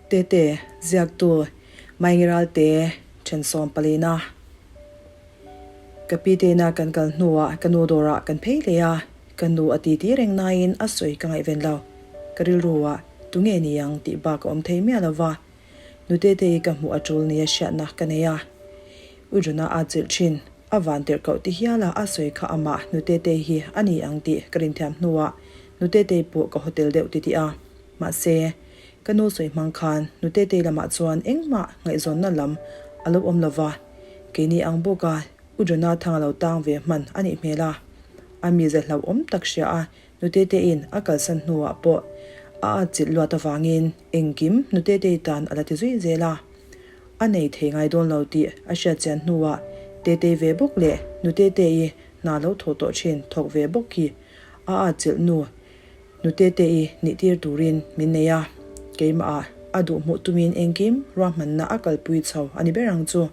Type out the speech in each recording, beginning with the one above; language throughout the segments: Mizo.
Tete, ziaktu, Maingiralte, Thensawm palina. Ka pi tena kan kal hnuah ka nu dawrah kan phei leh a, ka nu a titi reng nain a sawi ka ngaihven lo. Ka rilru ah tunge ni ang tih bak a awm thei miah lo va, nu Tetei ka hmuh a tul nia hriatna ka nei a. U Jona a chilh thin, a van tirh koh ti hial a a sawi kha amah nu Tetei hi a ni ang tih ka rinthiam hnuah nu Tetei pawh ka hotel deuh titih a. Mahse, ka nu sawi hmang khan Nutetei lamah chuan engmah ngaihzawnna lam a lo awm lo va, keini ang bawka U Jonah thang a lo tang ve hman a nih hmel a. A mize hlauhawm tak hria a Nuteteiin a kalsan hnuah pawh a atchilh luat avangin engkim Nutetei tan a la ti zui zel a. A nei thei ngai dawn lo tih a hriatchian hnuah Tetei ve bawk leh Nutetei hna lo thawh tawh thin thawk ve bawk hi a atchilh nu Nutete-i nihtir turin min nei a, keimahah a duh hmuh tumin engkim ruahmanna a kalpui chho a ni ber ang chu.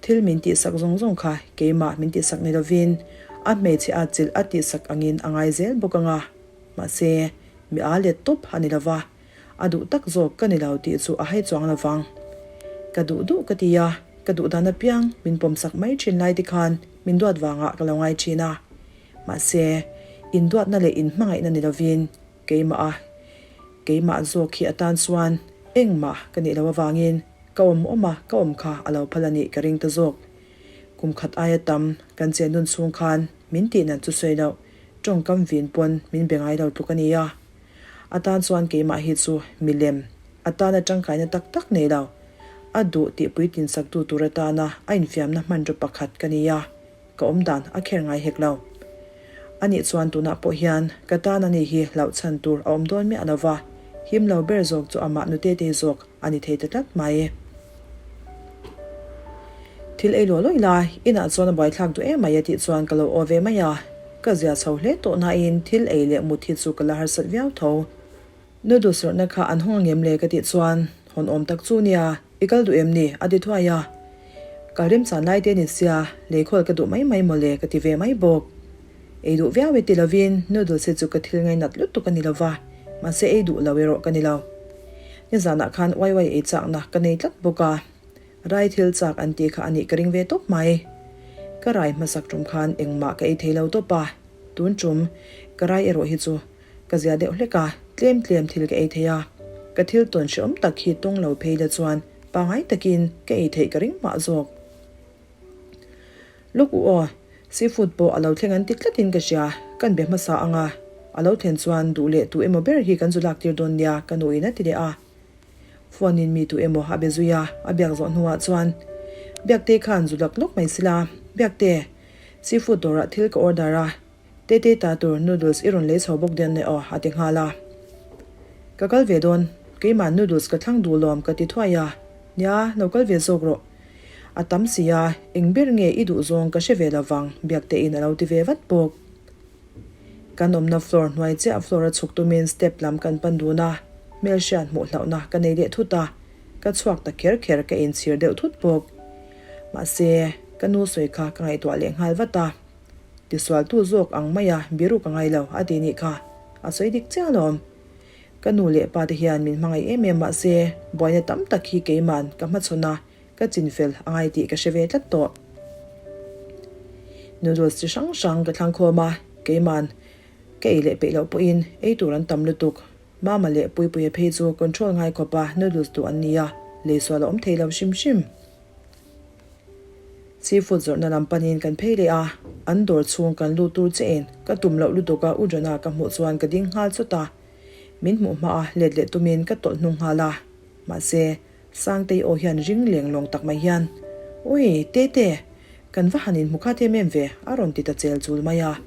Thil min tihsak zawng zawng kha keimah min tihsak ni lovin a hmeichhe a chilh a tihsak angin a ngai zel bawk ang a, mahse mi a let tawp a ni lova, a duh tak zawk ka ni lo tih chu a hai chuang lovang. Ka duh duh ka ti a, ka duh dan apiang min pawmsak mai thin lai te khan min duat vangah ka lo ngai thin a. Mahse, induatna leh inhmangaihna ni lovin keimah a, keimah zawk hi atan chuan engmah ka nih loh avangin ka awm awm a, ka awm kha a lo phal a nih ka ring ta zawk. Kum khat aia tam kan chen nun chhung khan min tih nan chu sawi loh, tawngkam vin pawn min be ngai lo tluk a ni a. Atan chuan keimah hi chu milem, atana tangkaina tak tak nei lo, a duh tih puitlinsaktu tur atana a infiamna hmanraw pakhat ka ni a. Ka awm dan a kher ngai hek lo. Anih chuan tunah pawh hian ka tan ani hi hlauh chhan tur a awm dawn miah lo va, him lo ber zawk chu amah nutete zawk a ni thei ta tlat mai. Thil ei luah luah ila, inah chuan a buaithlak duh em mai a tih chuan ka lo aw ve mai a, ka zia chho hle tawh nain thil ei leh mut hi chu ka la harsat viau tho. Noodles rawhna kha an hawng angem le ka tih chuan hawn awm tak chu nia. I kal duh em ni? a ti thuai a. Kal remchan lai te ni sia, leikhawl ka duh mai mai mawle ka ti ve mai bawk. Ei duh viau e ti lovin noodles hi chu ka thil ngainat lutuk a ni lova, mahse ei duh lo erawh ka ni lo. Nizanah khan uai uai ei chakna ka nei tlat bawk a, rai thil chak an tih kha a nih ka ring ve tawp mai. Ka rai hmasak tum khan engmah ka ei thei lo tawp a, tun tum ka rai erawh hi chu Ka zia deuh hlek a, tlem tlem thil ka ei thei a. Ka thil tawn hrehawm tak hi tawng lo phei la chuan pangai takin ka ei theih ka ring mah zawk. Lawk u aw, seafood pawh a lo thleng an ti tlatin ka hria, kan be hmasa ang a, a lo thlen chuan duh leh tu emaw ber hi kan zu lak tir dawn nia ka nuin a ti leh a. Phone in mi tu emaw a be zui a, a biak zawh hnuah chuan Biakte khan zu lak lawk mai sila, Biakte, seafood dawrah thil ka order a, Tete ta tur noodles i rawn lei chho bawk dawn e aw a ti nghal a. Ka kal ve dawn, keimah noodles ka thlang duh lawm ka ti thuai a, nia lo kal ve zawk rawh. A tam si a, eng ber nge i duh zawng ka hre ve lo vang Biaktein a lo ti ve vat bawk. Kan awmna floor hnuai chiah floor a chhuk tumin step lam kan pan dun a, hmelhriat hmuh hlauhna ka nei leh thut a, ka chhuak ta kher kher ka inchhir deuh thut bawk. Mahse, ka nu sawi kha ka ngaihtuah leh nghal vat a. Tisualtu zawk ang maia biru ka ngai lo a ti nih kha. A sawi dik chiah alawm. Ka nu leh pa te hian min hmangaih em em mahse buaina tam tak hi keiman ka hmachhawn a, ka chinfel a ngai tih ka hre ve tlat tawh. Noodles chi hrang hrang ka thlang khawm a, keiman ka ei leh peih loh pawhin ei tur an tam lutuk. Mama leh Puipuia phei chu control ngai khawpa noodles duh an nia, leisual a awm thei lo hrim hrim. Seafood zawrhna lam panin kan phei leh a, an dawr chhung kan lut tur che in ka tum loh lutuk a U Jona ka hmuh chuan ka ding nghal chawt a, min hmuh hma a let leh tumin ka tawlh hnung nghal a, mahse Sangtei aw hian ring leng lawng tak mai hian Ui, Tete, kan va han inhmu khat em em ve a rawn ti ta chel chul mai a,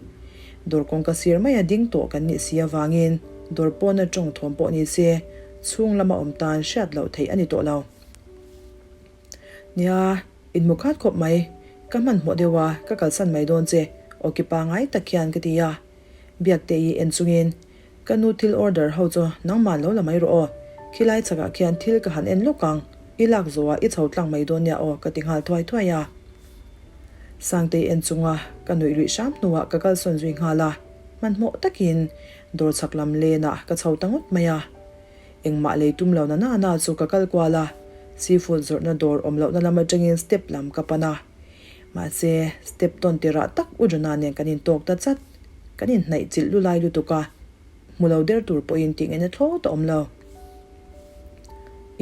dawr kawngka sir maia ding tawh kan nih si avangin dawr pawna tawng thawm pawh ni se chhung lama awm tan hriat loh theih a ni tawh lo. Nia, inhmu khat khawp mai. Ka hmanhmawh deuh a, ka kalsan mai dawn che, awki pangai tak hian ka ti a. Biakte i en chungin, Ka nu thil order ho chu nangmah lo la mai rawh aw, khilai chakah khian thil ka han en lawk ang, i lak zawh ah i chho tlang mai dawn nia aw ka ti nghal thuai thuai a. Sangtei en chunga ka nuih luih hram hnuah ka kalsawn zui nghal a, hmanhmawh takin dawr chhak lam lenah ka chho ta ngawt mai a. Engmah lei tum lo na na na chu ka kal kual a, seafood zawrhna dawr awm lohna lam atangin step lam ka pan a. Mahse, step tawn tirah tak U Jonah nen kan intawk ta chat. Kan inhnaih chilh lu lai lutuk a, hmu lo der tur pawhin tih ngaihna thlawt a awm lo.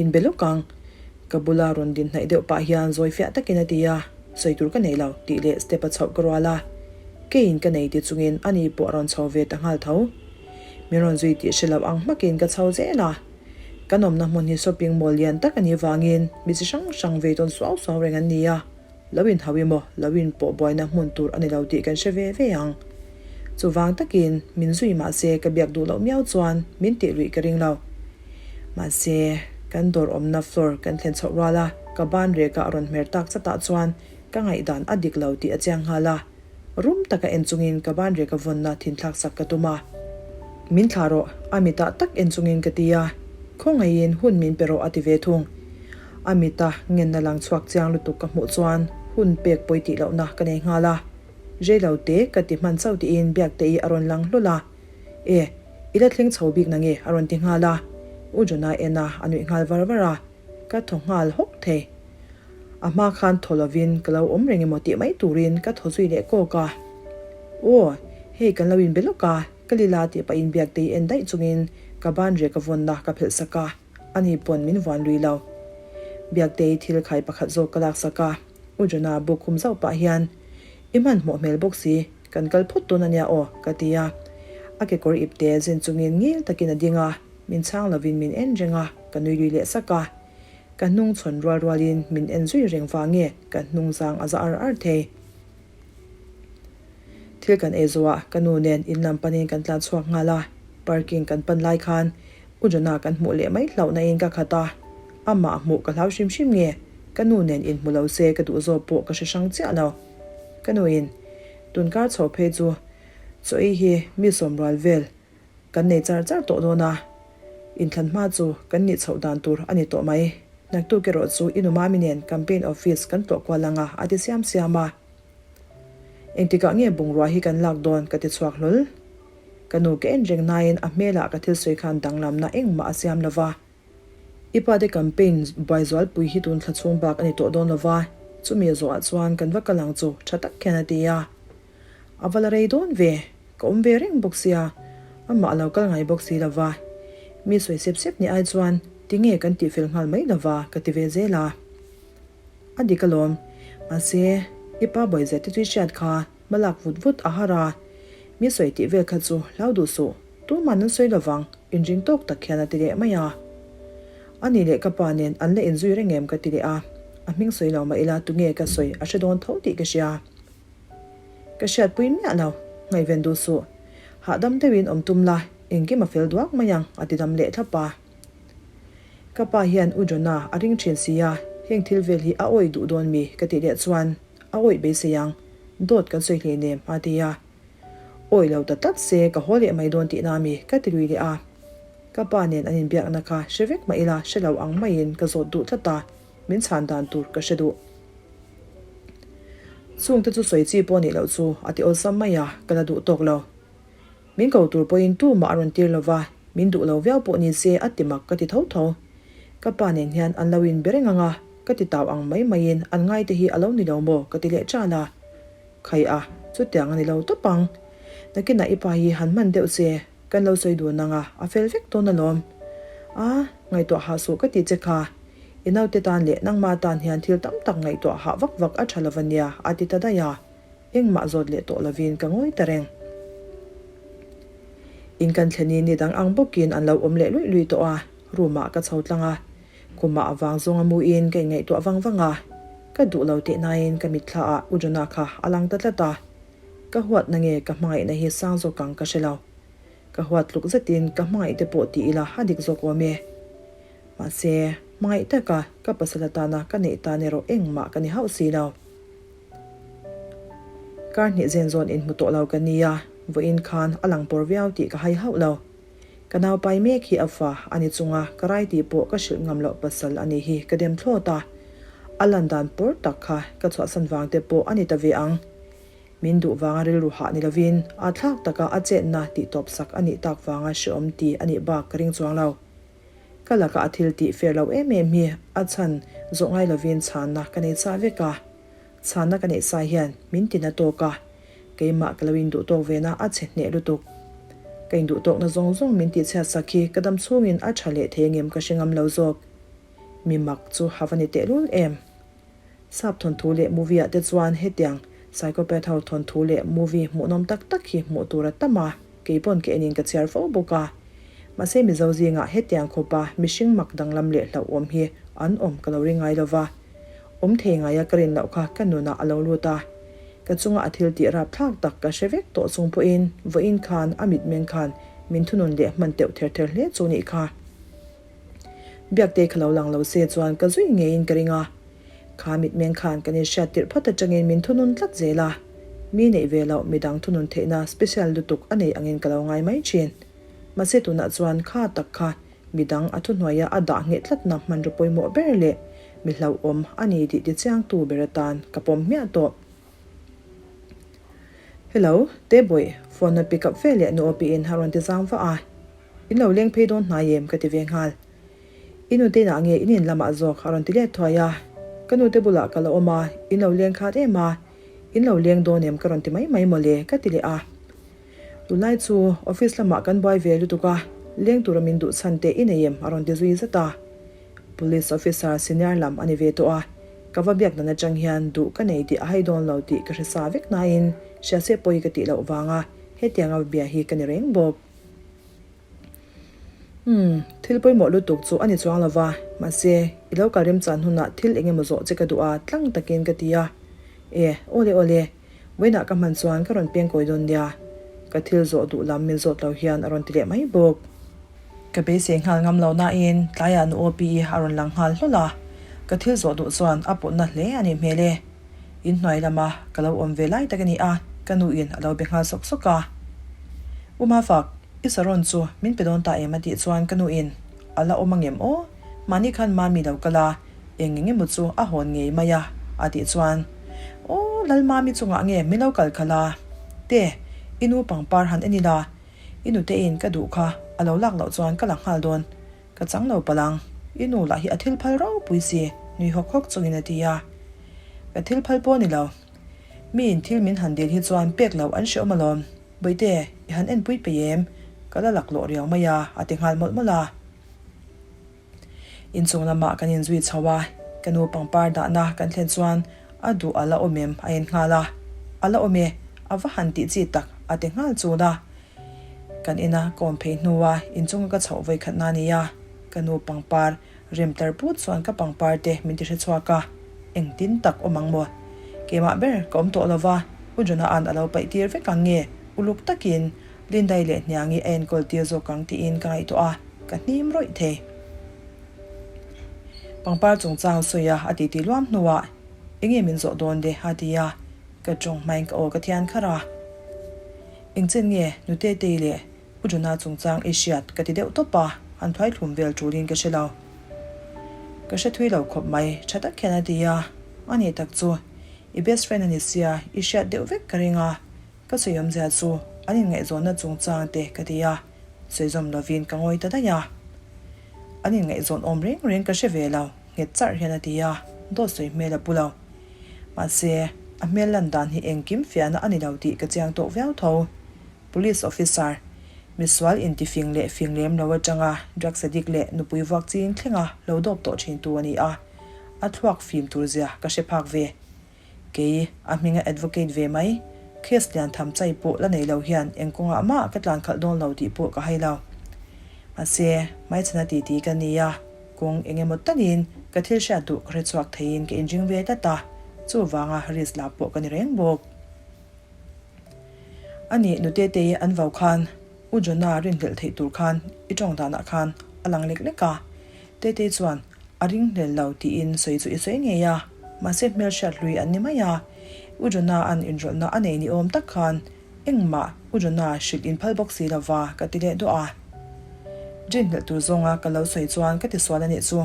Inbe lawk ang, ka bula rawn din hnaih deuh pah hian zawi fiah takin a ti a, sawi tur ka nei lo tih leh step a chhoh ka rual a, keiin ka nei ti chungin ani pawh a rawn chho ve ta nghal tho. Min rawn zui tih hre lo ang hmakin ka chho zel a, kan awmna hmun hi shopping mall lian tak a nih vangin mi chi hrang hrang vei tawn suau suau reng an ni a, Lo inhau emaw, lo inpawh buaina hmun tur a ni lo tih kan hre ve ve ang. Chuvang takin min zui mahse ka biak duh loh miau chuan min tih luih ka ring lo. Mahse, kan dawr awmna floor kan thlen chhoh rual a, ka ban reka a rawn hmer tak chatah chuan ka ngaihdan a dik lo tih a chiang nghal a. Rum taka en chungin ka ban reka vawnna thinthlak sak ka tum a. Min thlah rawh, a mitah tak en chungin ka ti a. Khawngaihin hun min pe rawh a ti ve thung. A mita ngenna lang chhuak chiang lutuk ka hmuh chuan hun pek pawi tih lohna ka nei nghal a. Rei lo te ka ti hman chauh tiin Biakte-i a rawn lang hlawl a. E, i la thleng chho bik nange a rawn ti nghal a. U Jonah en a, a nuih nghal var var a. Ka thaw nghal hawk thei. A hma khan thaw lovin ka lo awm reng emaw tih mai turin ka thaw zui leh kawk a. Aw, hei kan lo inbe lawk a, ka lila tih pahin Biaktei en daih chungin ka ban rek a vawnna ka phelh sak a, ani pawn min vuan lui lo. Biaktei thil khai pakhat zawk ka lak sak a, U Jonah buk khum zauh pah hian, I hmanhmawh hmel bawk si, kan kal phawt dawn ania aw, ka ti a. A kekawr ipte zin chungin ngil takin a ding a, min chhang lovin min en reng a, ka nui lui leh sak a. Ka hnung chhawn rual rualin min en zui reng vang nge ka hnung zang a za ar ar thei. Thil kan ei zawhah ka nu nen in lam panin kan tlan chhuak nghal a, parking kan pan lai khan U Jonah kan hmuh leh mai hlauhna in ka khat a, amah hmuh ka hlau hrim hrim nge ka nu nen inhmu lo se ka duh zawk pawh ka hre hrang chiah lo. Ka nuin tunkar chho phei chu chaw ei hi mi sawmrual vel Kan nei char char tawh dawn a, inthlan hma chu kan nih chhoh dan tur a ni tawh mai. Naktuk erawh chu i nu Mami nen campaign office kan tlawh kual ang a, a ti siam siam a. Engtikah nge bungrua hi kan lak dawn ka ti chhuak hlawl. Ka nu ka en reng nain a hmelah ka thil sawi khan danglamna engmah a siam lo va. I pa te campaign buai zualpui hi tun thla chhung bak a ni tawh dawn lo va, chumi zawhah chuan kan va kal ang chu tha tak khian a ti a. A va la rei dawn ve, ka awm ve reng bawk sia, amah a lo kal ngai bawk si lo va. Mi sawi sep sep ni ai chuan tinge kan tihfel nghal mai lo va ka ti ve zel a. A dik alawm, mahse i pa buai zet te chu i hriat kha hma lak vut vut a har a, mi sawi tih vel kha chu hlau duh suh. Tuman an sawi lovang, inring tawk tak hian a ti leh mai a. A ni leh ka pa nen an la inzui reng em ka ti leh a, a hming sawi lo mah ila tunge ka sawi a hre dawn tho tih ka hria. Ka hriatpui miah lo, ngaihven duh suh. Hahdam deuhin awm tum la, engkim a fel duak mai ang a ti dam leh thlap a. Ka pa hian U Jonah a ring thin si a, heng thil vel hi a awih duh dawn mi ka tih leh chuan a awih beisei ang, dawt kan sawi hleinem a ti a. Awi lo ta tlat se ka haw leh mai dawn tihna ami ka ti lui leh a. Ka pa nen an inbiakna kha hre vek mah ila hre lo ang maiin ka zawt duh tlat a, min chhan dan tur ka hre duh. Chungte chu sawi chi pawh nih loh chu a ti awlsam mai a, ka la duh tawk lo. Min ko tur pawhin tumah a rawn tir lo va, min duh lo viau pawh ni se a ti mak ka ti tho tho. Ka pa nen hian an lo inbe reng ang a, ka ti tau ang mai maiin an ngaite hi a lo ni lo maw ka ti leh ṭan a. Khai a, chutiang a ni lo tawp ang. Nakinah i pa hi han hman deuh che, kan lo sawi dun ang a, a fel vek dawn alawm. A, ngaihtuah hah suh ka tih che kha. I naute tan leh nangma tan hian thil tam tak ngaihtuah hah vak vak a tha lo ania, a ti ta daih a. Engmah zawt leh tawh lovin ka ngawi ta reng. In kan thlenin ni dang ang bawkin an lo awm leh luih luih tawh a, room ah ka chho tlang a. Kumah a vang zawnga muin ka inngaihtuah vang vang a, ka duh lo teh nain ka mitthla ah U Jonah kha a lang ta tlat a, ka huatna nge ka hmangaihna hi sang zawk ang ka hre lo. Ka huat tluk zetin ka hmangaih te pawh ti ila a dik zawk awm e. Mahse, hmangaih taka ka pasal atana ka neih tan erawh engmah ka ni hauh si lo. Kar hnih zen zawn inhmu tawh lo ka nia, vawiin khan a lang pawr viau tih ka hai hauh lo. Ka nau pai mek hi a fa a ni chunga ka rai tih pawh ka hrilh ngam loh pasal a nih hi ka dem thlawt a, a lan dan pawr tak kha ka chhuahsan vang te pawh a ni ta ve ang. Min duh vanga rilru hah ni lovin a thlak taka a chetna tih tawp sak a nih tak vanga hreawm ti a nih bak ka ring chuang lo. Ka laka a thil tih fair lo em em hi a chhan zawh ngai lovin chhanna ka nei chah vek a. Chhanna ka neih sa hian min ti na tawk a, keimah ka lo induh tawk ve na a chhe hneh lutuk. Ka induh tawkna zawng zawng min tih chhiat sak hi ka dam chhungin a tha leh thei ngem ka hre ngam lo zawk. Mi mak chu ha va ni tehlul em. Sap thawnthu leh movie ah te chuan hetiang psychopath ho thawnthu leh movie hmuhnawm tak tak hi hmuh tur a tam a, kei pawn ka enin ka chhiar fo bawk a. Mahse Mizo zingah hetiang khawpa mihring mak danglam leh hlauhawm hi an awm ka lo ring ngai lova. Awm thei ngaia ka rin loh kha ka nunah a lo lut a. Ka chunga a thil tih rapthlak tak ka hre vek tawh chung pawhin vawiin khan a mitmeng khan min thunun leh hman teuh ther ther hle chu nih kha. Biakte kha lo lang lo se chuan ka zui ngeiin ka ring a. Kha mitmeng khan kan inhriat tirh phawt atangin min thunun tlat zel a. Mi neih ve loh midang thunun theihna special lutuk a nei angin ka lo ngai mai thin. Mahse tunah chuan kha tak kha midang a thuhnuaia a dah ngheh tlatna hmanraw pawimawh ber leh mi hlauhawm a ni tih tichiangtu ber atan ka pawm hmiah tawh. Hello, Tebawih, phone a pick up ve leh nu apiin a rawn ti zang vah a. In lo leng phei dawn hnai em ka ti ve nghal. I nute inah nge in in lamah zawk a rawn ti let thuai a. Ka nute bulah ka la awm a, in lo leng khat em a, in lo leng dawn em ka rawn ti mai mai mawle ka ti leh a. Tunlai chu office lamah kan buai ve lutuk a, leng tura min duh chhan te i nei em a rawn ti zui zat a. Police officer senior lam a ni ve tawh a, ka va biak dan atang hian duh ka nei tih a hai dawn lo tih ka hre sa vek nain hria se pawi ka tih loh vanga hetianga bia hi ka ni reng bawk. Umm, thil pawimawh lutuk chu a ni chuang lo va, mahse, i lo kal remchan hunah thil eng emaw zawh che ka duh a, tlang takin ka ti a. E, awle awle, vawiinah ka hman chuan ka rawn peng kawi dawn nia, ka thil zawh duh lam min zawt lo hian a rawn ti leh mai bawk. Ka beisei nghal ngam lo nain tlaiah nu OPE a rawn lang nghal hlawl a, ka thil zawh duh chuan a pawtna hle a nih hmel e. In hnuai lama ka lo awm ve lai tak a ni a, ka nuin a lo be nghal sawk sawk a. U Mafak, i saron chu min pe dawn ta em a tih chuan ka nuin a la awm angem aw, mahni khan Mami lo kal a, eng eng emaw chu a hawn ngei mai a a tih chuan Aw Lalmami chungah nge min lo kal khalh a? Te, i nu pangpar han en ila, i nutein ka duh kha a lo lak loh chuan ka la nghal dawn. Ka chang lo palh ang, i nu lah hi a thil phal ropui si, nui hawk hawk chungin a ti a. Ka thil phal pawh ni lo. Miin thil min han dil hi chuan pek loh an hre awm alawm. Bawihte, i han enpui peih em? Ka la laklawh riau mai a, a ti nghal mawlh mawlh a. Inchung lamah kan inzui chho a, ka nu pangpar dahna kan thlen chuan a duh a la awm em a en nghal a. A la awm e, a va han tih chi tak, a ti nghal chun a. Kan ina ka awm phei hnua inchunga ka chhoh vawi khatna a ni a, ka nu pangpar rem tar put chuan ka pangpar te min ti hre chhuak a, engtin tak awm ang maw? Keimah ber ka awm tawh lova, U Jonah-a'n a lo paih tir vek ang nge? Uluk takin Lindai leh Hniangi a enkawl tir zawk ang tiin ka ngaihtuah a, ka hnim rawih thei. Pangpar chungchang sawi a a titi luam hnuah, Enge min zawh dawn le? a ti a, ka tawng hmain ka aw ka thian kharh a. Engchen nge Nutetei leh U Jonah chungchang i hriat ka ti deuh tawp a, an thuai thlum vel tulin ka hre lo. Ka hre thui lo khawp mai, tha tak hian a ti a, a nih tak chu i best friend a ni sia, i hriat deuh vek ka ring a, ka sawi awmzia chu an inngaihzawnna chungchang te ka ti a, sawi zawm lovin ka ngawi ta daih a. An inngaihzawn awm reng reng ka hre ve lo, nghet charh hian a ti a, dawt sawi hmel a pu lo. Mahse, a hmel lan dan hi engkim fiahna a ni lo tih ka chiang tawh viau tho. Police officer, misual intifing leh fing lem lo atanga drugs addict leh nupui vuak ching thlenga lo dawp tawh thintu a ni a, a thluak fim tur zia ka hre phak ve. Kei, a hminga advocate ve mai, case lian tham chai pawh la nei lo hian eng kawngah mah ka tlan khalh dawn lo tih pawh ka hai lo. Mahse, hmaichhana titi ka ni a. Kawng eng emaw talin ka thil hriat duh ka hre chhuak theiin ka inring ve tlat a, chuvanga risk lah pawh ka ni reng bawk. A nih Nutetei an vau khan U Jonah rinhlelh theih tur khan i tawng danah khan a lang lek lek a, Tetei chuan a ringhlel lo tiin sawi chu i sawi ngei a, mahse hmelhriat hlui an ni mai a, U Jonah an inrawlhna a nei ni awm tak khan Engmah, U Jonah hrilh in phal bawk si lova ka ti leh duah a. Rin hlelh tur zawnga ka lo sawi chuan ka ti sual a nih chu.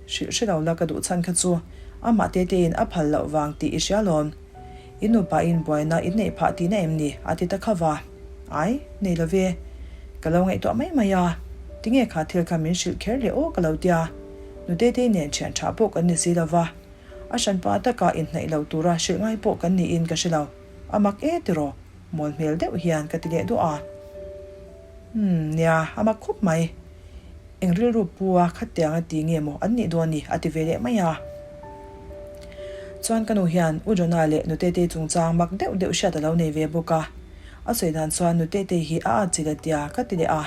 Hrilh hre lo la ka duh chhan kha chu amah te tein a phal loh vang tih i hria lawm. In nupa in buaina in neih phah tihna em ni? a ti ta kha va. Ai, nei lo ve. Ka lo ngaihtuah mai mai a. Tinge kha thil kha min hrilh kher leh aw ka lo tia. Nutetei nen thian tha pawh kan ni si lo va. A hranpa taka inhnaih lo tura hrilh ngai pawh kan niin ka hre lo. A mak e tiraw? Mawl hmel deuh hian ka ti leh duah a. Umm, nia, a mak khawp mai. Eng rilru pu a khatiang a ti nge maw an nih dawn ni a ti ve leh mai a. Chuan ka nu hian U Jonah leh Nutetei chungchang mak deuh deuh hriat a lo nei ve bawk a. A sawi dan chuan Nutetei hi a at chil a tia ka ti leh a.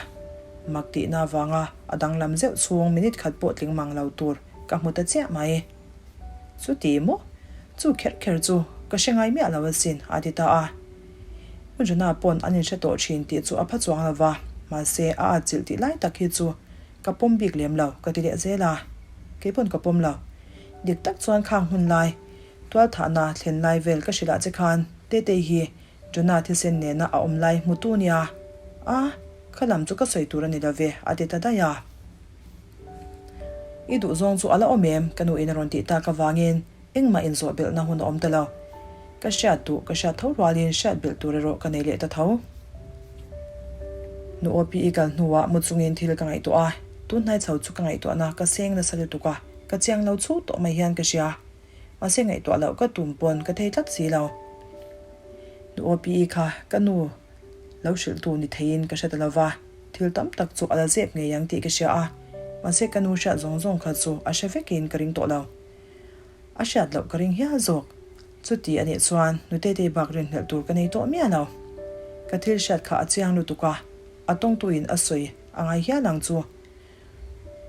Mak tihna avanga a danglam zeuh chhung minute khat pawh tling mang lo tur ka hmu ta chiah mai. Chuti maw? Chu kher kher chu ka hre ngai miah lo asin, a ti ta a. U Jonah pawn an inhre tawh thin tih chu a pha chuang lo va, mahse a atchilh tih lai tak hi chu ka pawm bik lem lo ka ti leh zel a. Kei pawn ka pawm lo. Dik tak chuan khang hun lai, tualthahna thlen lai vel ka hrilh ah che khan Tetei hi Jonah thisen nena a awm lai hmutu nia. A, kha lam chu ka sawi tur a ni lo ve, a ti ta daih a. I duh zawng chu a la awm em? Ka nu in a rawn tih tak avangin engmah inzawh belhna hun a awm ta lo. Ka hriat duh, ka hriat tho rualin hriat belh tur erawh ka nei leh ta tho. Nu OP i kal hnuah mu chungin thil ka ngaihtuah a, tun hnai chho chu ka ngaihtuahna ka seng nasa lutuk a, ka chiang lo chhu tawh mai hian ka hria. Mahse ngaihtuah loh ka tum pawn ka thei tlat si lo. Nu OP i kha ka nu lo hrilhtu ni theiin ka hre ta lo va. Thil tam tak chu a la zep ngei ang tih ka hria a, mahse ka nu hriat zawng zawng kha chu a hre vekin ka ring tawh lo. A hriat loh ka ring hial zawk. Chuti a nih chuan Nutetei bak rinhlelh tur ka nei tawh miah lo. Ka thil hriat kha a chiang lutuk a, a tawngtuin a sawi a ngai hial ang chu.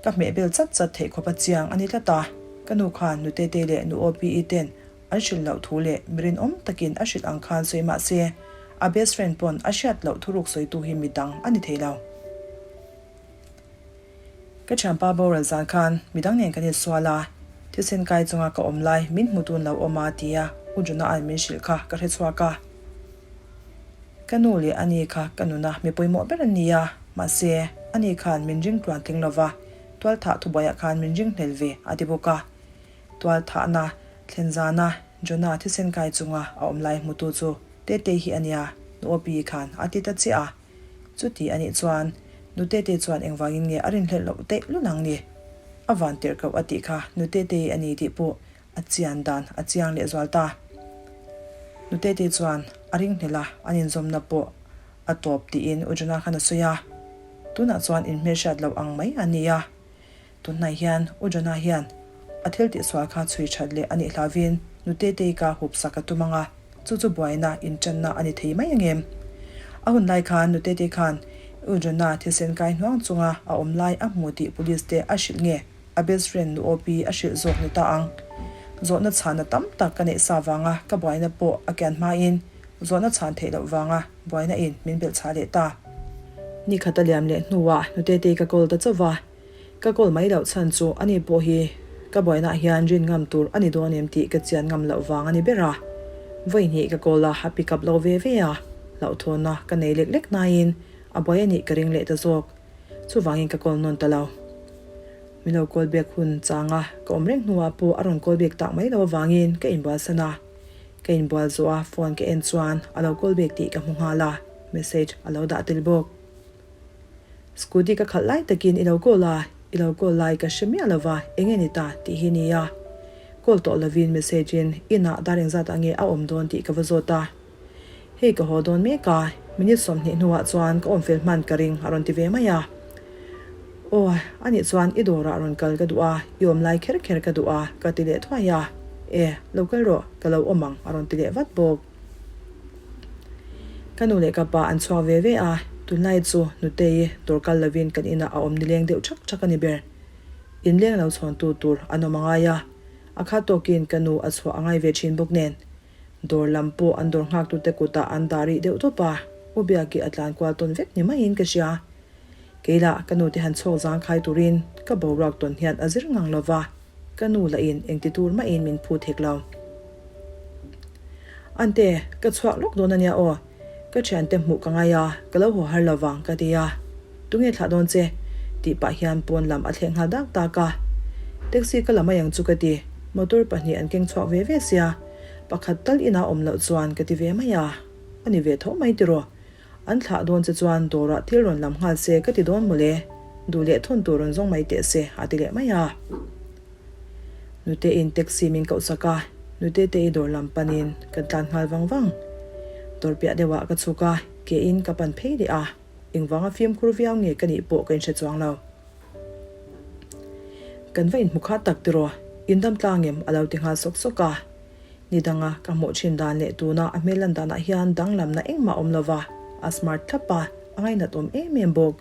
Ka hmeh bel chat chat theih khawp a chiang a ni tlat a, ka nu khan Nutetei leh nu OPE ten An hrilh loh thu leh mi rinawm takin a hrilh ang khan sawi mah se, a best friend pawn a hriat loh thuruk sawitu hi mi dang a ni thei lo. Ka thianpa boral zan khan mi dang nen kan insual a, thisen kai chunga ka awm lai min hmu tun lo awm a tia U Jonah-a'n min hrilh kha ka hre chhuak a. Ka nu leh ani kha ka nuna mi pawimawh ber an ni a, mahse, ani khan min ring tluan tling lova, tualthah thubuaiah khan min ring hlel ve a ti bawk a. Tualthahna thlen zana Jonah thisen kai chunga a awm lai hmutu chu Tetei hi a nia, Nu Opi khan a ti ta chiah a. Chuti a nih chuan Nu Tetei chuan engvangin nge a rinhlelh loh teih lul ang ni? A van tirh koh a tih kha Nu Tetei a ni tih pawh a chian dan a chiang leh zual ta. Nu Tetei chuan a ringhlelh a, an inzawmna pawh a tawp tiin U Jonah khan a sawi a. Tunah chuan inhmelhriat loh ang mai a ni a. Tunhnai hian U Jonah hian a thil tihsual kha chhui that leh a nih hlauhin Nutetei ka hup sak a tum ang a, chu chu buaina inṭanna a ni thei mai angem? A hun lai khan Nutetei khan U Jonah thisen kai hnuang chunga a awm lai a hmu tih police te a hrilh nge a best friend nu OP a hrilh zawk ni ta ang? Zawhna chhanna tam tak ka neih sa vanga ka buaina pawh a kian hmain zawhna chhan theih loh vanga buaina in min belh chhah leh ta. Ni khat a liam leh hnuah Nutetei ka call ta chauh va. Ka call mai loh chhan chu ani pawh hi ka buainaah hian rin ngam tur a ni dawn em tih ka chian ngam loh vang a ni ber a. Vawihnih ka call a, a pick up lo ve ve a, hlauhthawnna ka nei lek lek naiin a buai a nih ka ring leh ta zawk. Chuvangin ka call nawn ta lo. Min lo call back hun changa ka awm reng hnuah pawh a rawn call back tak mai lo avangin ka inbual san a. Ka inbual zawh a phone ka en chuan a lo call back tih ka hmu nghal a, message a lo dah tel bawk. Scooty ka khalh lai takin i lo call a, i lo call lai ka hre miah lova, eng nge ni ta tih hi nia. Call tawh lovin message in inah dar engzat ah nge a awm dawn tih ka va zawt a. Hei ka haw dawn mek a, minute 20 hnuah chuan ka awm fel hman ka ring a rawn ti ve mai a. Aw, anih chuan i dawrah rawn kal ka duh a, i awm lai kher kher ka duh a ka ti leh thuai a. E, lo kal rawh, ka lo awm ang a rawn ti leh vat bawk. Ka nu leh ka pa an chhuak ve ve a, tunlai chu Nutei dawr kal lovin kan inah a awm nileng deuh thak thak a ni ber. Inleng lo chhawntu tur an awm a ngai a, a khat tawkin ka nu a chhuah a ngai ve thin bawk nen. Dawr lam pawh an dawr nghaktute kutah an dah rih deuh tawp a, U Biaki a tlan kual tawn vek ni maiin ka hria. Kei lah ka nute han chhawk zangkhai turin ka boruak tawn hian a zir ngang lova. Ka nu lah in engti tur mahin min phut hek lo. Ante, ka chhuak lawk dawn ania aw. Ka thiante hmuh ka ngai a, ka lo haw har lo vang ka ti a. Tunge thlah dawn che? tih pah hian pawn lam a thleh nghal dak dak a. Taxi ka la mai ang chu ka ti. Motor pahnih an keng chhuak ve ve sia, pakhat tal inah awm loh chuan ka ti ve mai a. A ni ve tho mai tiraw? An thlah dawn che chuan dawrah thil rawn lam nghal se ka ti dawn mawle. Duh leh thawn tur rawn zawng mai teh se, a ti leh mai a. Nute in taxi min koh sak a, nute te i dawr lam panin kan tlan nghal vang vang. Dawr piah deuhah ka chhuk a, ke in ka pan phei leh a, engvanga fimkhur viau nge ka nih pawh ka inhre chuang lo. Kan va inhmu kha tak tiraw, in dam tlang em a lo ti nghal sawk sawk a. Ni danga ka hmuh thin dan leh tuna a hmel lan danah hian danglamna engmah awm lova, a smart thlap a, a ngainat awm em em bawk.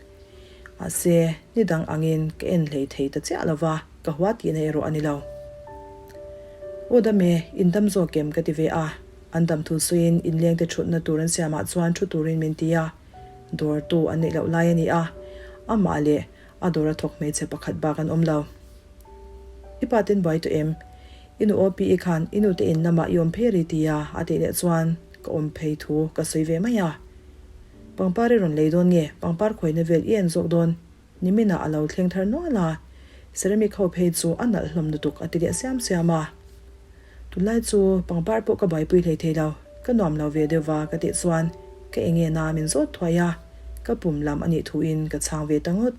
Mahse, ni dang angin ka en hlei thei ta chiah lo va, ka hua tihna erawh a ni lo. Aw dam e, in dam zawk em ka ti ve a, an dam thu suiin inlengte thutna tur an siamah chuan thu turin min ti a, dawrtu an neih loh lai a ni a, amah leh a dawra thawk hmeichhe pakhat bak an awm lo. I pa ten buai tawh em? I nu OPE khan i nute in lamah i awm phei ri ti a a tih leh chuan ka awm phei thu ka sawi ve mai a. Pangpar i rawn lei dawn nge? Pangpar khawina vel i en zawk dawn? Niminah a lo thleng thar nual a, ceramic ho phei chu a nalh hlawm lutuk a ti leh siam siam a. Tunlai chu pangpar pawh ka buaipui hlei thei lo, ka nuam lo ve deuh va ka tih chuan ka enge na min zawt thuai a, ka pum lam a nih thuin ka chhang ve ta ngawt.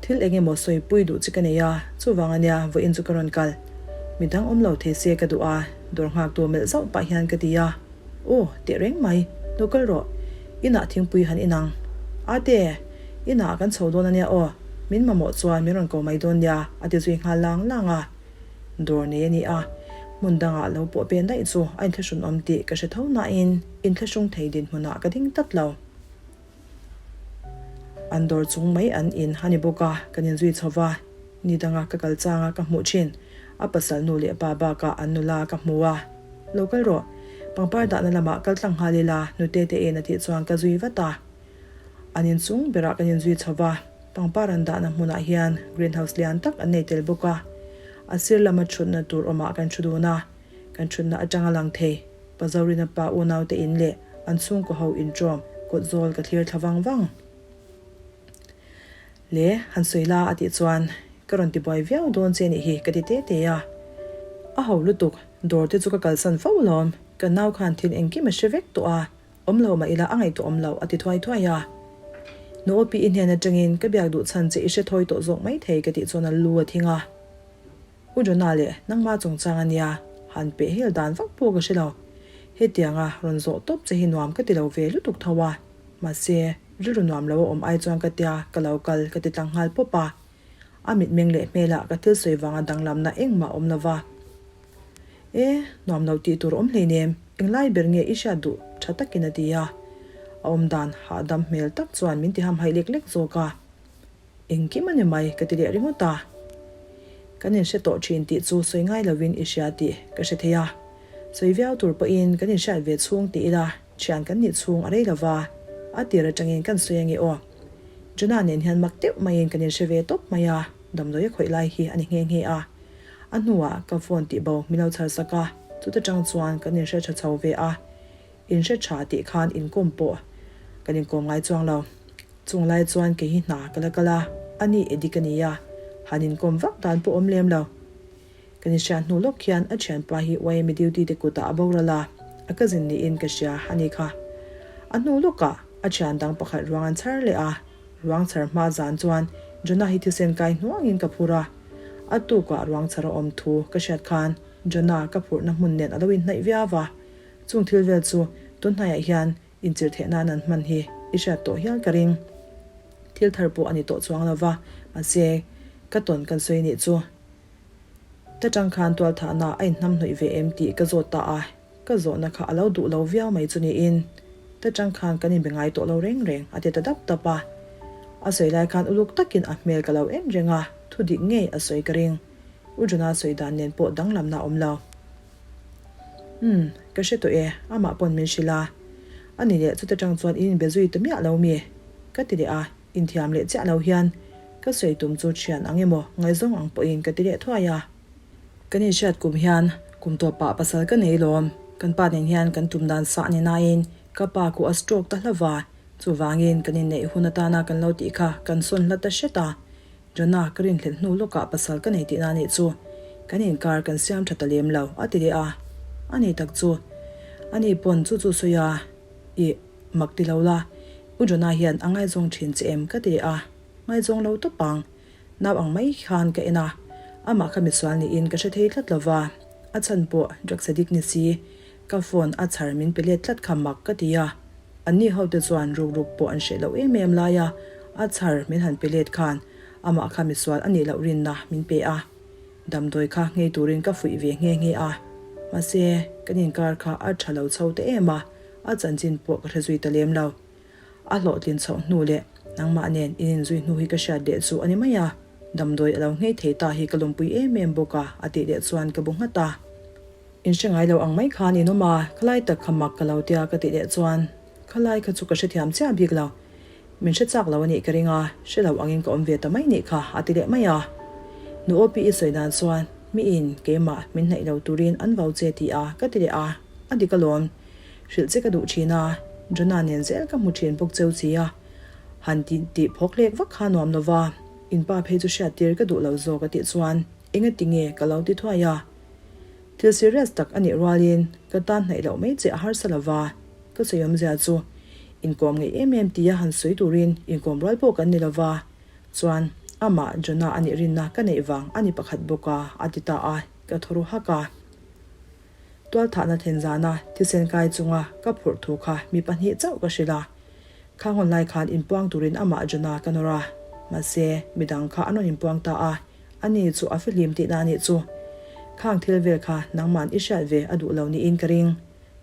Thil eng emaw sawipui duh chi ka nei a, chuvang ania vawiin chu ka rawn kal. Midang awm lo thei se ka duh a, dawr nghaktu melh zauh pah hian ka ti a. Aw, teh reng mai, lo kal rawh. Inah thingpui han inang. Ate, inah kan chho dawn ania aw, min mamawh chuan min rawn ko mai dawn nia, a ti zui nghal lang lang a. Dawr nei a ni a, hmun dangah lo pawh pen daih chu a inthlahrun awm tih ka hre tho nain inthlahrung thei dinhmunah ka ding tlat lo. An dawr chung mai an in a ni bawk a, kan inzui chho va, ni danga ka kal changa ka hmuh thin, a pasal nu leh pa bakah an nula ka hmu a. Lo kal rawh, pangpar dahna lamah kal tlang nghal ila, nute te en a tih chuan ka zui vat a. An inchung berah kan inzui chho va, pangpar an dahna hmunah hian greenhouse lian tak an nei tel bawk a, a sir lama thutna tur awmah kan thu dun a, kan thutna atanga lang thei. Pa Zorina pa unaute in leh an chhungkaw ho inṭawm kawt zawl ka thlir thla vang vang. Le, han sawi la a tih chuan ka rawn ti buai viau dawn che nih hi ka ti te te a. A ho lutuk, dawr te chu ka kalsan fo alawm, ka nau khan thil engkim a hre vek tawh a, awm lo mah ila a ngaihtuah awm lo a ti thuai thuai a. Nu Opi i hnen aṭangin ka biak duh chhan che i hre thawi tawh zawk maithei ka tih chuan a lu a thing a. U Jonah leh nangma chungchang a nia, han peh hel dan vak pawh ka hre lo. Hetianga rawn zawh tawp che hi nuam ka ti lo ve lutuk tho a, mahse rilru nuam lo a awm ai chuan ka tia ka lo kal ka ti tlang nghal pawp a. A mitmeng leh hmelah ka thil sawi vanga danglamna engmah awm lo va. E, nuam lo tih tur awm hleinem, englai ber nge i hriat duh tha takin a ti a. A awmdan hahdam hmel tak chuan min ti hamhaih lek lek zawk a. Engkim a ni mai ka ti leh ringawt a. Kan inhre tawh thin tih chu sawi ngai lovin i hria tih ka hre thei a. Sawi viau tur pawhin kan inhriat ve chhung ti ila thian kan nih chhung a rei lova, a tir atangin kan sawi ange aw. Jonah nen hian mak deuh maiin kan inhre ve tawp mai a, damdawi a khawih lai hi a ni nghe nghe a. A hnuah ka phone tih bo min lo chhar sak a, chuta tang chuan kan inhre tha chho ve a. Inhre tha tih khan inkawm pawh kan inkawm ngai chuang lo. Chung lai chuan kei hi hna ka la kal a, a ni Eddie ka ni a, han inkawm vak dan pawh awm lem lo. Kan inhriat hnu lawk hian a thianpa hi YMA duty te kutah a boral a, a cousin niin ka hria a ni kha. A hnu lawkah a thian dang pakhat ruang an chhar leh a, ruang chhar hma zan chuan Jonah hi thisen kai hnuangin ka phur a, a tukah ruang chhar a awm thu ka hriat khan Jonah ka phurhna hmun nen a lo inhnaih viau a, chung thil vel chu tunhnaiah hian Inchirh theih nan an hman hi i hriat tawh hial ka ring. Thil thar pawh a ni tawh chuang lo va, mahse ka tawn kan sawi nih chu. Ta tang khan tualthahna a inhnam hnawih ve em tih ka zawt ta a, ka zawhna kha a lo duh lo viau mai chu niin. Ta tang khan kan inbe ngai tawh lo reng reng a ti ta dap dap a. A sawi lai khan uluk takin a hmel ka lo en reng a, thu dik ngei a sawi ka ring. U Jonah sawi dan nen pawh danglamna a awm lo. Umm, ka hre tawh e, amah pawn min hrilh a. A ni leh, chuta tang chuan in inbe zui ta miah lo mi? Ka ti leh a, inthiam leh chiah lo hian ka sawi tum chu thian ang emaw ngaihzawng ang pawhin ka ti leh thuai a. Kan inhriat kum hian kum tawpah pasal ka nei lawm, kan pa nen hian kan tum dan sah ni nain ka pa ku a stroke ta hlauh va, chuvangin kan inneih hun atana kan lo tih kha kan sawn hla ta hret a, Jonah, ka rinhlelh hnu lawkah pasal ka nei tihna nih chu kan inkar kan siam tha ta lem lo, a ti leh a. A ni tak chu. A ni pawn chu chu sawi a, Ih, mak ti lo la. U Jonah hian a ngaizawng thin che em ka ti leh a, ngaizawng lo tawp ang. Nau ang mai khan ka en a, amah kha misual niin ka hre thei tlat lo va, a chhan pawh drugs addict ni si, ka phone a chhar min pe let tlat kha mak ka ti a, anni ho te chuan ruk ruk pawh an hreh loh em em lai a, a chhar min han pe let khan amah kha misual a nih loh rinna min pe a, damdawi kha nghei turin ka fuih ve nghe nghe a, mahse kan inkar kha a tha lo chho ta em a, a chanchin pawh ka hre zui ta lem lo. A hlawhtlin chhoh hnu leh nangmah nen in inzui hnu hi ka hriat leh chu a ni mai a, damdawi a lo nghei thei ta hi ka lawmpui em em bawk a, a tih leh chuan ka bu nghat a. In hre ngai lo ang mai khan in awm a, khalai tak kha mak ka lo tia ka tih leh chuan khalai kha chu ka hrethiam chiah bik lo, min hre chak lo a nih ka ring a, hre lo angin ka awm ve ta mai nih kha a ti leh mai a. Nu Opi i sawi dan chuan miin keimah min hnaih lo turin an vau che ti a ka ti leh a, a dik alawm. Hrilh che ka duh thin a, Jonah nen zel ka hmu thin bawk cheu chi a, han ti tih phawk lek vak kha nuam lo va, in pa phei chu hriat tir ka duh lo zawk a tih chuan enga ti nge ka lo ti thuai a. Thil serious tak a nih rualin ka tan hnaih loh mai che a harsa lo va, ka sawi awmzia chu inkawm ngeih em em tia han sawi turin inkawm rual pawh kan ni lo va, chuan amah Jonah a nih rinna ka neih vang a ni pakhat bawk a, a ti ta a, ka thaw ru hak a. Tualthahna thlen zana thisen kai chunga ka phurh thu kha mi pahnih chauh ka hrilh a. Khang hun lai khan inpuang turin amah Jonah ka nawr a, mahse midang kha an rawn inpuang ta a, ani chu a fihlim tihna a nih chu. Khang thil vel kha nangma'n i hriat ve a duh lo niin ka ring.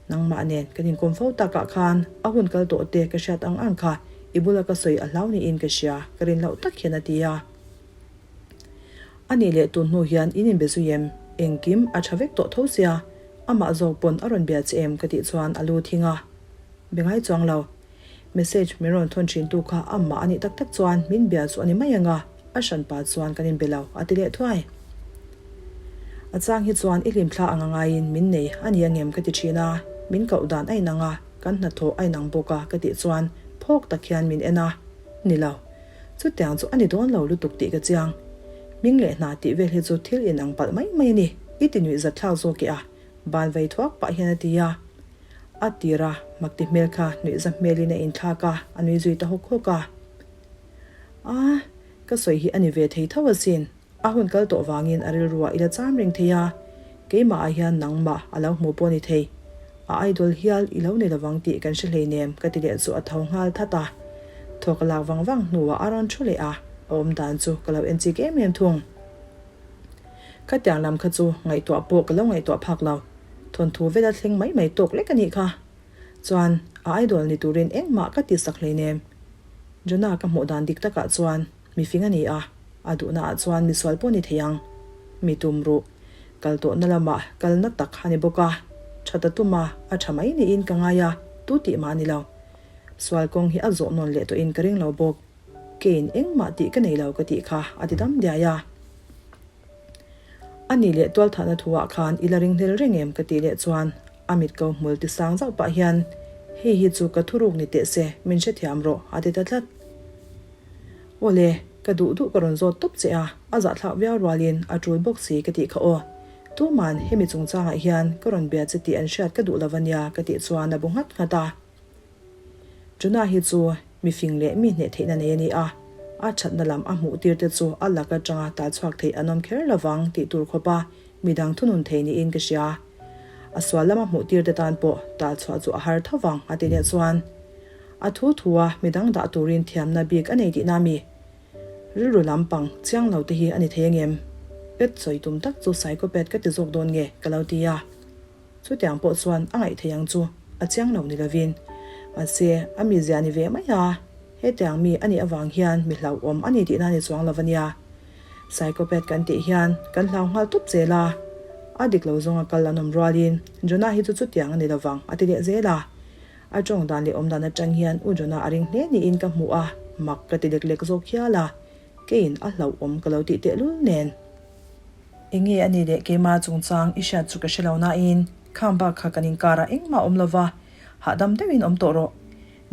Nangmah nen kan inkawm fo takah khan a hun kal tawh te ka hriat ang ang kha i bula ka sawi a hlau niin ka hria, ka rin loh tak hian a ti a. A nih leh tun hnu hian in inbe zui em? Engkim a tha vek tawh tho sia, amah zawk pawn a rawn bia che em ka tih chuan a lu thing a. Be ngai chuang lo. Message min rawn thawn thin tu kha amah a nih tak tak chuan min bia chu a ni mai ang a, a hran pa chuan kan inbe lo a ti leh thuai. A chang hi chuan i hlimthla ang a ngaiin min nei a ni angem ka ti thin a, min koh dan a inang a, kan hnathawh a inang bawk a ka tih chuan phawk tak hian min en a, ni lo. Chutiang chu a ni dawn lo lutuk tih ka chiang. Hming leh hna tih vel hi chu thil inang palh mai mai a ni, i ti nuih zat thlak zawk i a, ban vei thuak pah hian a ti a. A tir a, makti hmel kha nuih za hmelin a inthlak a, a nui zui ta hawk hawk a. A, ka sawi hi a ni ve thei tho asin. A hun kal tawh vangin a rilruah i la cham reng thei a, keimahah hian nangmah a lo hmu pawh ni thei. A idol hial i lo ni lovang tih kan hre hleinem ka ti leh chu a tho nghal that a. Thaw ka lak vang vang hnuah a rawn thu leh a, a awm dan chu ka lo en chik em em thung. Khatiang lam kha chu ngaihtuah pawh ka lo ngaihtuah phak lo. Thawnthu vela thleng mai mai tawk lek a nih kha. Chuan a idol ni turin engmah ka ti sak hleinem. Jonah ka hmuh dan dik takah chuan Mifing a ni a, a duhna ah chuan misual pawh ni thei ang. Mi tum ruh, kal tawhna lamah kalna tak a ni bawk a, tha ta tum a, a tha mai niin ka ngai a, tu tih mah a ni lo. Sual kawng hi a zawh nawn leh tawhin ka ring lo bawk. Keiin engmah tih ka nei lo ka tih kha a ti dam diai a. A nih leh tualthahna thu ah khan i la ringhlel reng em ka tih leh chuan a mit ko hmul ti sang zauh pah hian hei hi chu ka thuruk ni teh se min hrethiam rawh a ti ta tlat. Awle, ka duh duh ka rawn zawt tawp che a, a zahthlak viau rualin a tul bawk si ka tih kha aw. Tuman hemi chungchangah hian ka rawn bia che tih an hriat ka duh lo a nia ka tih chuan a bu nghat nghat a. Jonah hi chu mi fing leh mi hneh theihna nei a ni a, a thatna lam a hmuh tir te chu a lak atanga tal chhuak theih an awm kher lovang tih tur khawpa midang thunun thei niin ka hria. A sual lama hmuh tir te tan pawh tal chhuah chu a har tho vang a ti leh chuan a thu thu a midang dah turin thiamna bik a nei tihna mi rilru lampang chiang lo te hi a ni thei angem? Pet sawi tum tak chu psychopath ka ti zawk dawn nge ka lo ti a. Chutiang pawh chuan a ngaih theih ang chu a chiang lo ni lovin. Mahse, a mizia ni ve mai a, hetiang mi a nih avang hian mi hlauhawm a ni tihna ni chuang lo a nia. Psychopath kan tih hian kan hlau nghal tawp zel a, a dik lo zawnga kal an awm rualin Jonah hi chu chutiang a ni lovang a ti leh zel a. A tawng dan leh awm dan atang hian U Jonah a ring hle niin ka hmu a, mak ka ti lek lek zawk hial a, keiin a hlauhawm ka lo tih tehlul nen. Enge a nih leh keimah chungchang i hriat chu ka hre lo nain khang bak kha kan inkarah engmah awm lova, hahdam deuhin awm tawh rawh.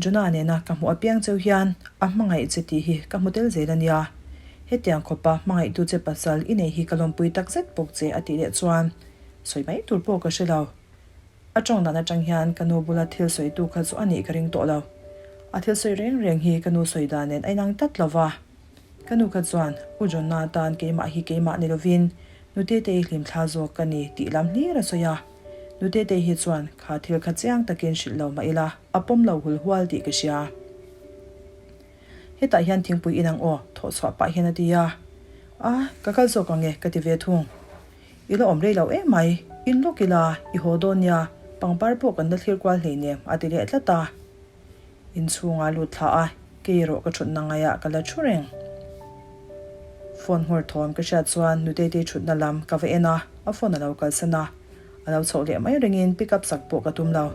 Jonah nena ka hmuh apiang cheu hian a hmangaih che tih hi ka hmu tel zel a nia. Hetiang khawpa hmangaihtu che pasal i nei hi ka lawmpui takzet bawk che a tih leh chuan sawi mai tur pawh ka hre lo. A tawng dan atang hian ka nu bula thil sawitu kha chu a nih ka ring tawh lo. A thil sawi reng reng hi ka nu sawi dan nen a inang tlat lo va. Ka nu kha chuan, U Jonna tan keimah hi keimah ni lovin Nutetei hlimthla zawk ka ni tih lam hlir a sawi a. Nutetei hi chuan kha thil kha chiang takin hrilh lo mah ila a pawm lo hul hual tih ka hria. Hetah hian thingpui inang aw, thawh chhuah pah hian a ti a. A, ka kal zawk ang e, ka ti ve thung. I la awm rei lo em mai, in lawk ila, i haw dawn nia, pangpar pawh kan la thlir kual hleinem, a ti leh tlat a. Inchhungah lut thla a, kei erawh ka thutna ngaiah ka la thu reng. Phone nghawr thawm ka hriat chuan Nuteitei thutna lam ka va en a, a phone a lo kalsan a. A lo chhoh leh mai ringin pick up sak pawh ka tum lo.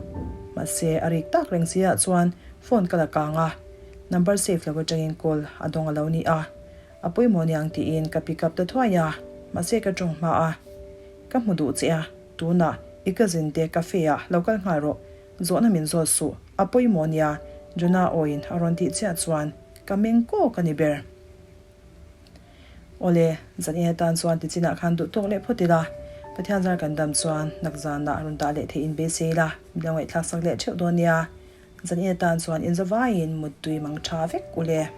Mahse, a rik tak reng si ah chuan phone ka la kang a, number save lo atangin call a dawng a lo ni a. A pawimawh niang tiin ka pick up ta thuai a, mahse ka tawng hma a. Ka hmu duh che a, tunah i cousin te cafe ah lo kal nghal rawh, zawhna min zawt suh, a pawimawh nia Jonah awiin a rawn tih chiah chuan ka meng kawk a ni ber. Awle, zan in atan chuan tichinah khan duh tawk leh phawt ila, Pathian zar kan dam chuan nak zanah rawn dah leh theih in beisei ila, min lo ngaihthlak sak leh theuh dawn nia. Zan in atan chuan inzavaiin muttui mang tha vek ule.